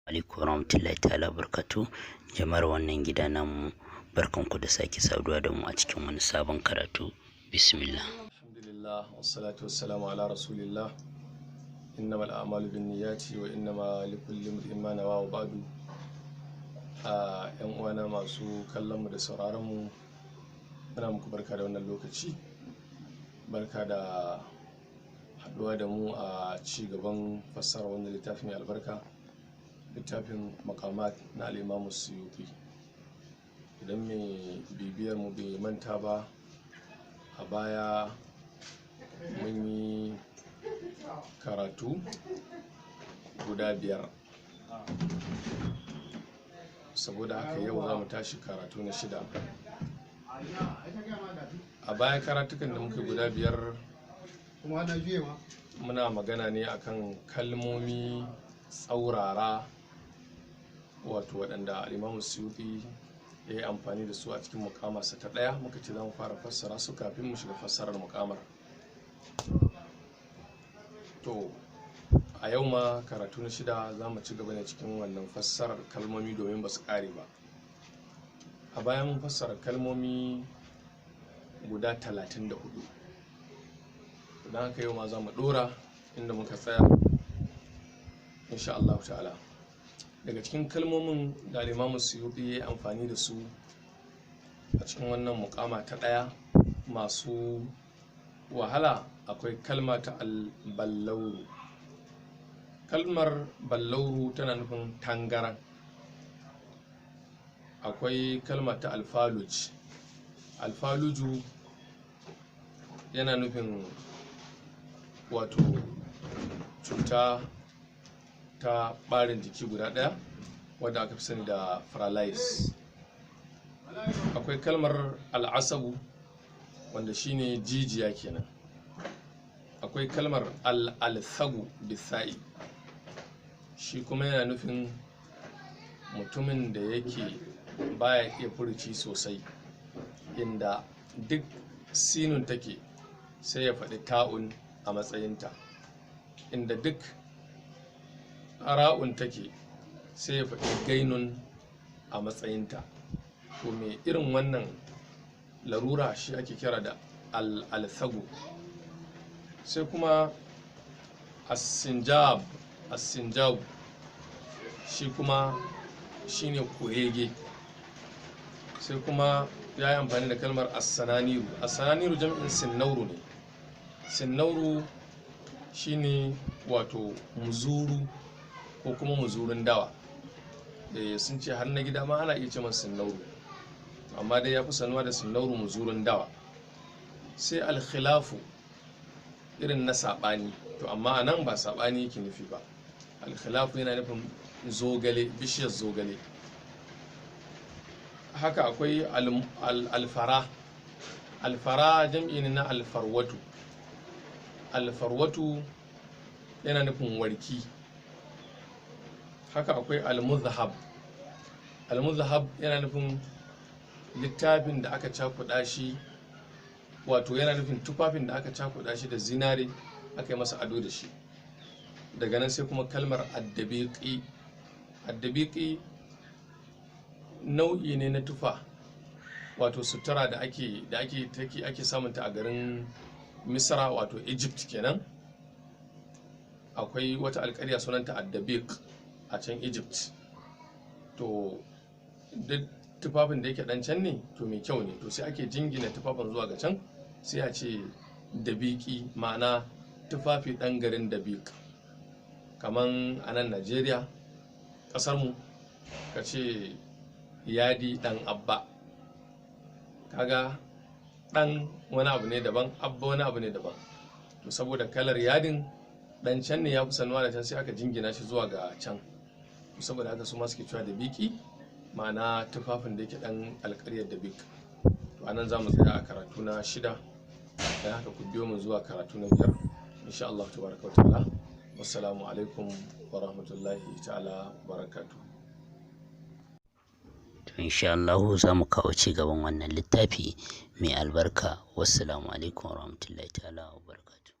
Alaikum warahmatullahi ta'ala barkatu. Jama'ar wannan gida namu, barkanku da sake saduwa da mu a cikin wani sabon karatu. Bismillah. Alhamdulillah, wassalatu wassalamu ala rasulillah. Innamal a'malu binniyati wa innama likulli imrin ma nawa, wa ba'du. A yan uwana masu kallon mu da sauraron mu, muna muku barka da wannan lokaci, barka da haɗuwa da mu a ci gaban fassarar wannan littafi mai albarka, littafin Maqamat na al-Imam Suyuti. Idan mai bibiyar mu bai manta ba, a baya mun yi karatu guda biyar, saboda haka yau za mu tashi karatu na shida. A bayan karatukan da muka guda biyar, muna magana ne akan kalmomi tsaurara, wato waɗanda Al'imamu Suyuti ya yi amfani da su a cikin mukamarsa ta ɗaya. Muka ce za mu fara fassara su kafin mu shiga fassarar mukamar. To, a yau ma karatu na shida za mu ci gaba ne cikin wannan fassarar kalmomi, domin ba su ƙare ba. A bayan mun fassara kalmomi guda 34, don haka yau ma za mu ɗora inda muka tsaya, insha Allah ta'ala. Daga cikin kalmomin da Al'imamu Suyuti ya yi amfani da su a cikin wannan mukama ta ɗaya masu wahala, akwai kalma ta alballauru. Kalmar ballauru tana nufin tangaran. Akwai kalma ta alfaluj. Alfaluju yana nufin wato cuta ta ɓarin jiki guda ɗaya wadda aka fi sani da paralyze. Akwai kalmar al'asabu, wanda shine jijiya kenan. Akwai kalmar al'althagu bisa'i, shi kuma yana nufin mutumin da yake baya iya furuci sosai, inda duk sinun take sai ya faɗi ta'un a matsayinta, inda duk ra'un take sai ya faɗi gainun a matsayinta. To, mai irin wannan larura shi ake kira da al'althagu. Sai kuma asinjab. Asinjab shi kuma shine kurege. Sai kuma ya yi amfani da kalmar assananiru. Assananiru jam'in sinnauru ne. Sinnauru shine wato muzuru ko kuma muzurun dawa. Sun ce har na gida ma ana iya ce masa sinnauru, amma dai ya fi sanuwa da sinnauru, muzurun dawa. Sai alkhilafu, irin na saɓani. To, amma a nan ba saɓani yake nufi ba. Alkhilafu yana nufin zogale, bishiyar zogale. Haka akwai alfara. Alfara jam'i ne na alfarwatu. Alfarwatu yana nufin warki. Haka akwai almuzhab. Almuzhab yana nufin littafin da aka cakuɗa shi, wato yana nufin tufafin da aka cakuɗa shi da zinare aka yi masa ado da shi. Daga nan sai kuma kalmar addabiqi. Addabiqi nau'i ne na tufa, wato sutura da ake take ake samunta a garin Misra, wato Egypt kenan. Akwai wata alƙarya sunanta Addabiq a can Egypt. To, duk tufafin da yake dan can ne, to mai kyau ne. To, sai ake jingina tufafin zuwa ga can, sai a ce dabiki, ma'ana tufafi dan garin Dabiq. Kaman a nan Najeriya, kasar mu, ka ce yadi dan Abba. Kaga dan wani abu ne daban, Abba wani abu ne daban. To, saboda kalar yadin dan can ne, ya fi sanuwa da can, sai aka jingina shi zuwa ga can. Saboda haka su ma suke cewa da biki, ma'ana tufafin da yake dan alƙaryar da bik. To, anan za mu tsaya a karatu na shida. Dan haka ku biyo mu zuwa karatu na biyar, insha Allah tabaraka wa ta'ala. Wassalamu alaikum wa rahmatullahi ta'ala barakatuh. To, insha Allah za mu kawo ci gaban wannan littafi mai albarka. Wassalamu alaikum warahmatullahi ta'ala wabarakatuh.